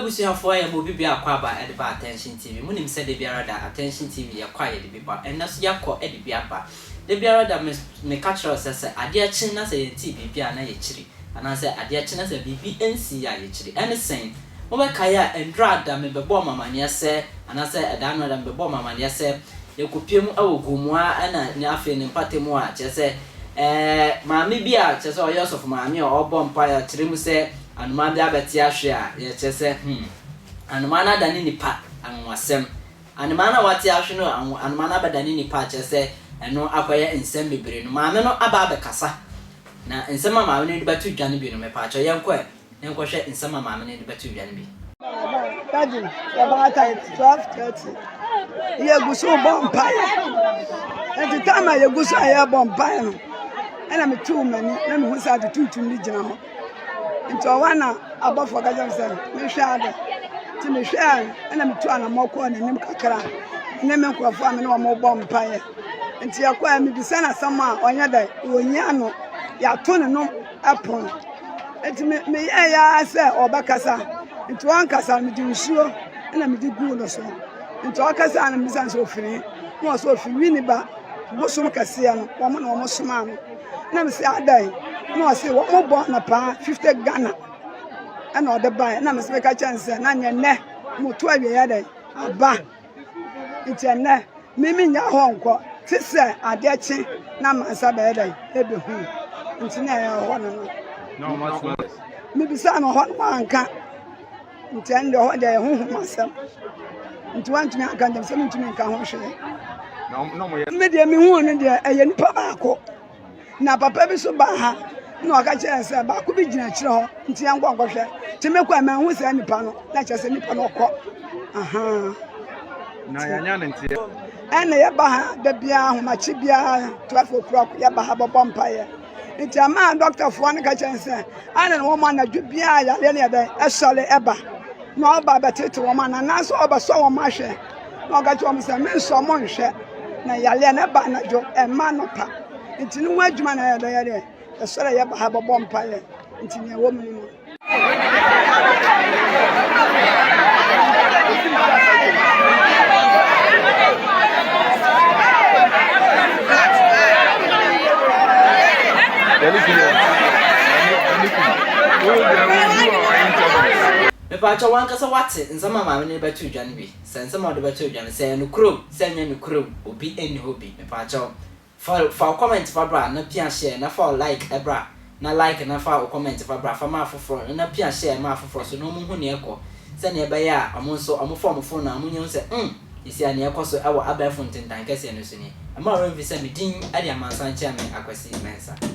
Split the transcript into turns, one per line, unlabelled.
Abusuafoɔ yɛma obi biara akwaaba de ba Attention TV. Monim sɛ da biara da Attention TV yɛkɔ a yɛde bi ba. Ɛnnɛ nso yɛakɔ de bi aba. Da biara da me meka kyerɛ wo sɛ sɛ adeɛ kye na sɛ yɛntee biribi a na yɛkyiri. Anaasɛ adeɛ kye na sɛ biribi nsii a yɛkyiri. Ɛne sɛn? Mobɛkae a ɛndura da mebɛbɔɔ mo amaneɛ sɛ anaasɛ ɛda ano da mebɛbɔɔ mo amaneɛ sɛ yɛkɔpie mu wɔ Gomoa ɛna ne afei ne mpatamu a kyerɛ sɛ ɛɛ maame bi a kyerɛ sɛ ɔyɛ ɔsɔfo maame a ɔrebɔ mpaeɛ ɔkyerɛ mu sɛ Anomaa bi abɛte ahwe a, yɛkyerɛ sɛ, hmm, anomaa no adane nipa, anwanwasɛm. Anomaa no a wate ahwe no, anomaa no abɛdane nipa a, kyerɛ sɛ, ɛno akɔyɛ nsɛm bebree no, maame no aba abɛkasa. Na nsɛm a maame no de bɛto dwa no bi no, mepaakyɛw yɛnkɔ ɛ, na yɛnkɔhwɛ nsɛm a maame no de bɛto dwa no bi.
Daddy, yɛbaa time 12:30. Yɛgu so bɔ mpaeɛ. Nti time a yɛgu so a yɛrebɔ mpaeɛ no, ɛna metuu m'ani na mehu sɛ ade tuntum bi gyina hɔ. Nti ɔhɔ a na abɔfoɔ ka kyerɛ me sɛ menhwɛ ade. Nti mehwɛɛ ɛna metu anammɔn kɔɔ n'anim kakra ne me nkurɔfoɔ a me ne wɔn rebɔ mpaeɛ. Nti yɛkɔɛ mebisa no asɛm a ɔnyɛ dɛ ɔnyi ano. Yɛato ne no pono. Nti me meyɛɛ ara sɛ ɔbɛkasa. Nti ɔnkasa no mede nsuo na mede guu no so. Nti ɔkasa no mebisa no sɛ ɔfiri he? Na ɔsɛ ɔfiri Winneba. Bosom kɛseɛ no wɔn na wɔn somaa no na mese adɛn na ɔse wɔn bɔ anapa 50 Ghana ɛna ɔde baeɛ na mese meka kyɛn sɛ na nyɛ nnɛ moto awieɛ dɛn aba nti ɛnnɛ mimi nya hɔ nkɔ te sɛ adeɛ kye na mansa bɛyɛ dɛn ɛbɛhu nti na ɛyɛ hɔ no no mebisa no hɔ no wanka Nti ɛno deɛ ɔhɔ deɛ ɛyɛ honhom asɛm. Nti wantumi anka ntam sɛ mentumi nka ho hwee. Me deɛ mehu no deɛ ɛyɛ nipa baako. Na papa bi so baa ha na ɔka kyerɛ sɛ baako bi gyina akyire hɔ nti yɛnkɔ nkɔhwɛ. Nti mekɔ a manhu saa nipa no na kyerɛ sɛ nipa no ɔkɔ. Ahaa.
Na yɛanya ne nteɛ.
Ɛna yɛba ha da biara ahomakye biara 12 o'clock yɛba ha bɛbɔ mpaeɛ. Nti ɛmaa dɔktafoɔ no ka kyerɛ no sɛ ana na wɔn anadwo biara yareɛ no yɛ dɛn ɛsɔre ɛba na ɔba bɛtete wɔn ana anaasɛ ɔbɛsɔ wɔn ahwɛ na ɔka kyerɛ wɔn sɛ mensɔ mo nhwɛ na yareɛ no ɛba anadwo ɛmma anɔpa nti ne ho adwuma na yɛ dɛn yɛ dɛn ɛsɔre yɛba ha bɛbɔ mpaeɛ nti nea ɛwɔ mu no no.
Mepaakyɛw w'ankasa woate nsɛm a maame no de bɛtoo dwa no bi? Sɛ nsɛm a ɔde bɛtoo dwa no, sɛ ɛyɛ nokorɛ o, sɛ ɛnyɛ nokorɛ o, obi nni hɔ bi. Mepaakyɛw, Fa fa wo comment fa bra na pia share na fa wo like bra na like na fa wo comment fa bra fa ma afoforɔ na pia share ma afoforɔ so na wɔn hu nea ɛkɔ sɛnea ɛbɛyɛ a wɔn nso wɔn fa wɔn phone na wɔn nya hu sɛ mm seesei a nea ɛkɔ so wɔ abɛɛfo ntentan kɛseɛ no so nie. Ɛmma wo werɛ mfi sɛ me din de Amansan Kyeame Akwasi Mensah.